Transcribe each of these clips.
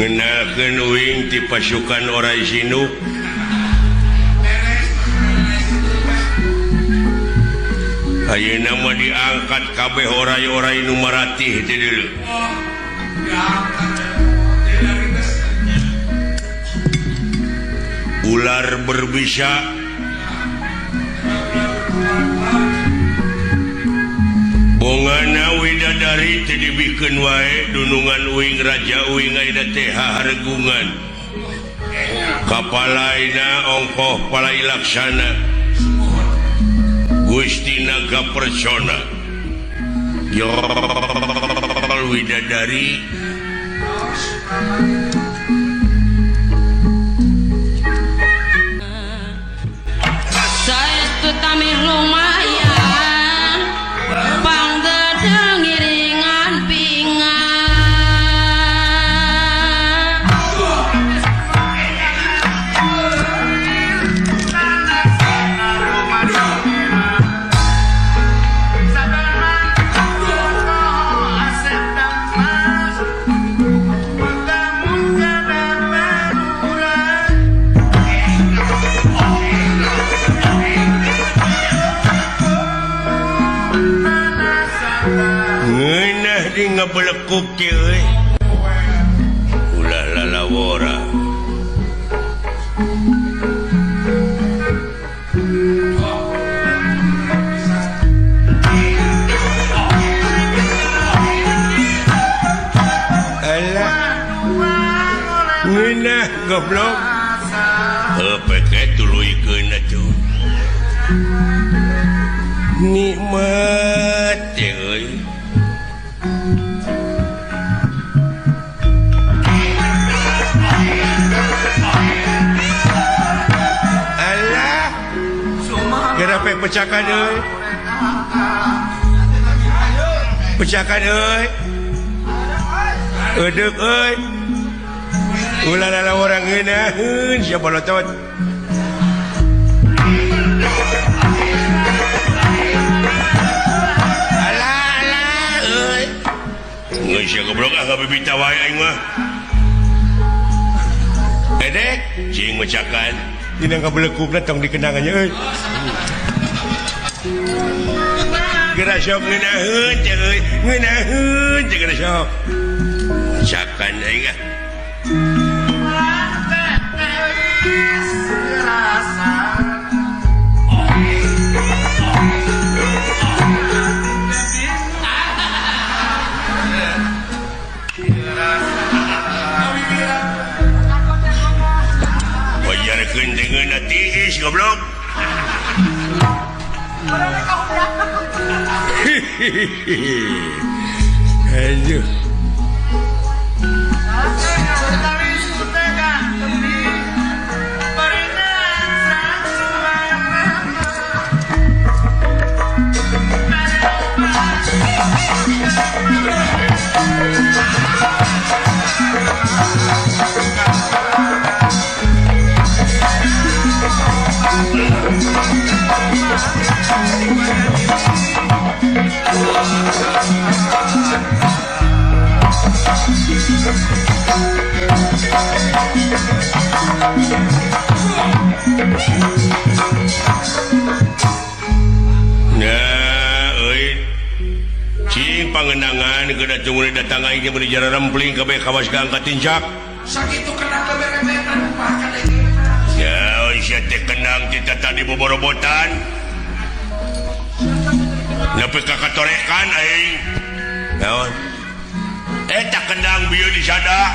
Ngenalkeun uing ti pasukan orai sinuk. Ayeuna mah diangkat kabeh orai-orai nu maratih teh deuleu. Ular berbisa. Bongana widadari teu dibikeun wae dunungan uing raja uing ayeuna teh haregungan. Kapalaina ongkoh palai laksana. Gusti Naga Persona. Yol widadari. Saestu tamir lumayan panggedeng ngiringan pingan. Ngeunah di ngebelekuk kieu euy. Ulah lalawora. Alah. Ngeunah goblok. Heuh peke tuluykeun atuh. Nikmat teh euy. Alah. Geura pe pecakan euy. Pecakan euy. Eudeup euy. Ulah lalawora ngeunaheun sia bolotot. Alah alah euy. Geus sia goblok ah ngabibita wae aing mah. Edek cing mecakan dina ngabelekukna tong dikenangannya euy. Geura sok ngeunaheun teh euy, ngeunaheun teh geura sok. Mecakan aing ah. Wajarkeun teh ngeunah tiis goblok. Aduh. Nah, euy. Cing pangenangan geura tunggu datang aing meuni jara rempling kabeh kawas ka angkat tincak. Sakitu kenang beberebetan upahkan aing. Ya, euy sia teh kenang ti tadi boborobotan. Nepi ka katorekan aing. Naon? Eta kendang bieu disada.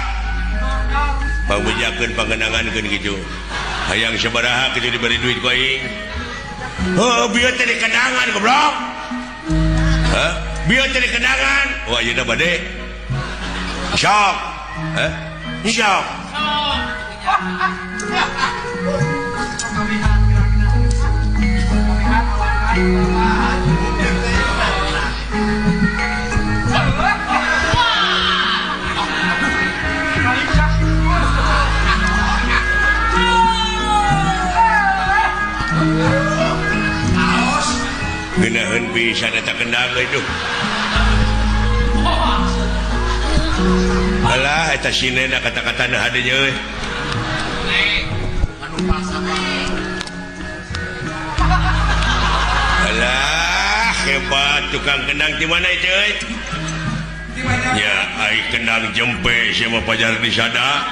Pangbejakeun pangenangankeun kitu. Hayang sabaraha kitu diberi duit ku aing. Heuh, bieu teh dikendangan goblok. Hah? Bieu teh dikendangan. Wah, ayeuna bade. Sok. Hah? Sok. Geunaheun pisan eta kendang euy duh. Alah Eta sinena kata-kata na hadenya euy. Alah, hebat tukang kendang di mana itu euy? Ya, ai kendang jempe sia mah pajar di sada.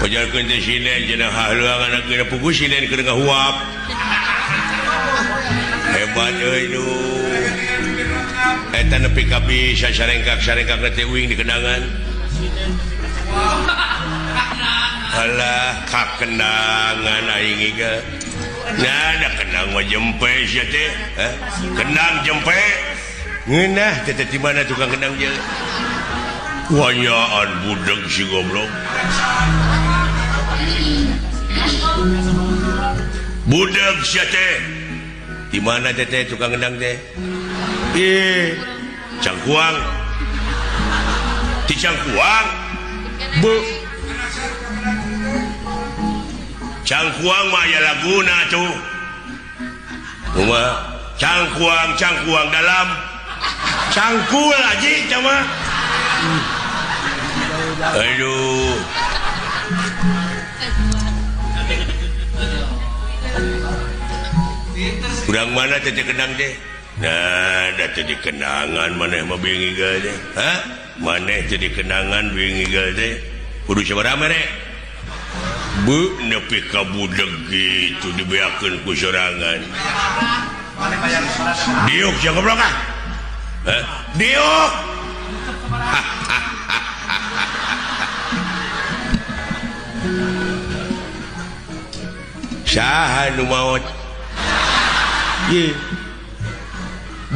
Pajarkeun teh sinen cenah haluang anak geura pugu sinen keur ngahuap. Hebat euy nu. Eta nepi ka bisa sarengkak-sarengkak teh uing di kendangan. Alah, kakendangan aing iga. Nah, da kendang mah jempe sia teh. Kendang jempe. Ngeunah teh di mana tukang kendang je? Wanyaan budeg si goblok. Budeg sia teh. Di mana teh teh tukang kendang teh? Ih, Cangkuang. Di Cangkuang. Bu. Cangkuang mah aya laguna tuh. Kumaha? Cangkuang, cangkuang dalam. Cangkul aji cama. Aduh. Kurang mana teh kendang teh? Nah, da teh kenangan maneh mah bingi geul teh. Hah? Maneh teh kenangan bingi geul teh. Kudu sabaraha mere? Bu nepi ka budeg kitu dibeakeun ku sorangan. Diuk sia goblok ah. Hah? Diuk. Saha nu maot? Ye.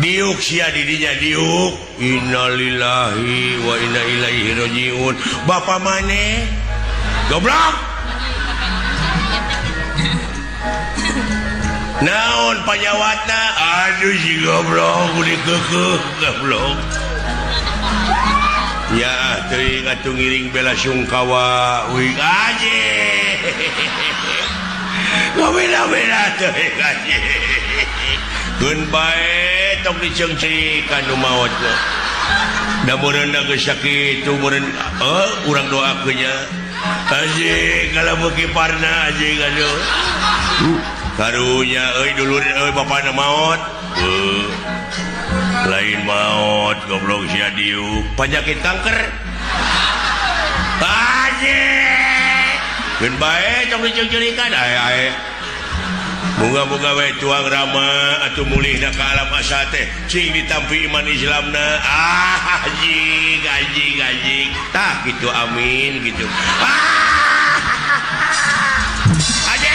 Diuk sia didinya diuk. Innalillahi wa inna ilaihi rajiun. Bapa maneh? Goblok. Naon panyawatna? Aduh si goblok dikeukeuh goblok. Ya teuing atuh ngiring bela sungkawa uing aje. Ngabela-bela teuing aje. Keun bae tong diceungcirikan nu maot mah. Da meureun geus sakitu meureun urang doakeun nya. Anjing kalau beuki parna anjing aduh. Karunya euy dulur euy bapana maot. Lain maot goblok sia diuk penyakit kanker. Anjing. Keun bae tong diceungcirikan ae ae. Moga-moga we tuang rama atuh mulihna ka alam asa teh cing ditampi iman Islamna. Ah anjing anjing anjing. Tah kitu amin gitu. Ah. Anjing.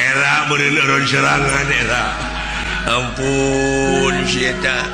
Era meureun eureun serangan era. Ampun si eta.